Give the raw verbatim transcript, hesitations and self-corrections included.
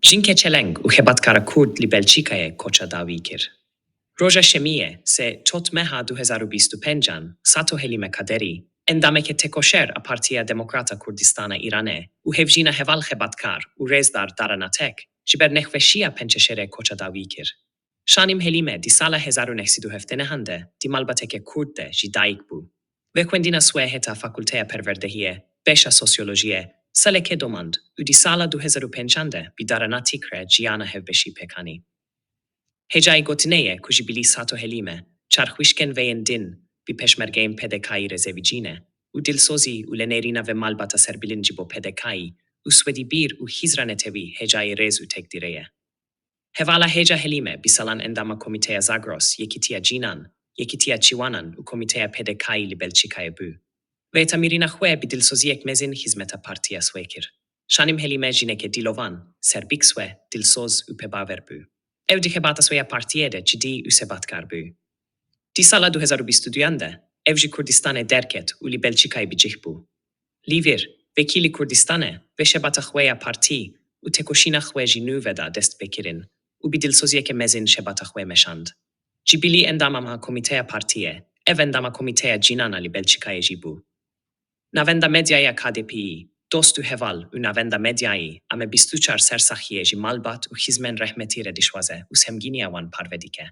Jinke Çeleng û xebatkara Kurd li Belçîkayê koça dawî kir. Roja Şemiyê, sê çot meha du hezar û bîst û pêncan, Sato Helîme Kaderî, endameke tekoşer a Partiya Demokrata Kurdistana Îranê û hevjîna heval xebatkar û rêzdar Dara Natek, ji ber nexweşiya pençeşêrê koça dawî kir. Şanim Helîme di sala hezar û neh sed û hevdeh de di malbateke Kurd de ji dayik bû. Vexwendina xwe heta Fakulteya Perwerdehiyê, beşa Sosyolojiyê, salekê domand û di sala du hezar û pêncan de bi Dara Natek re jiyana hevbeşî pêk anî. Hêjayî gotinê ye ku ji bilî Sato Helîme çar xwişkên vê yên din bi pêşmergeyên P D K'yî re zewicîne û dilsozî û lenêrîna vê malbata serbilind ji bo P D K'yî û Swedî bir û hîzra netewî hêjayî rêz û têkdirê ye. Hevala hêja Helîme bi salan endama Komîteya Zagros, Yekîtiya Cînan, Yekîtiya Çiwanan û Komîteya P D K'yî li Belçîkayê bû. Wê tamirîna xwe bi dilsoziyek mezin xizmeta partiya xwe kir. Şanim Helîme jineke dîlovan, serbik xwe, dilsoz û pêbawer bû. Ew di xebata xwe ya partiyê de cidî û sebatkar bû. Di sala du hezar û bîst û duyan de ew ji Kurdistanê derket û li Belçîkayê bi cih bû. Li vir, wekî li Kurdistanê, vê xebata xwe ya partî û têkoşîna xwe ji nû ve da destpêkirin û bi dilsoziyeke mezin xebata xwe meşand. Ji bilî endama Komîteya Partiyê, ev endama Komîteya Cînana li Belçîkayê jî bû. Navenda medyayê ya K D P'yî, dost û heval û navenda medyayî a me bîst û çar ser saxiyê ji malbat û xizmên rehmetî re dişwaze û semgîniya wan parve dike.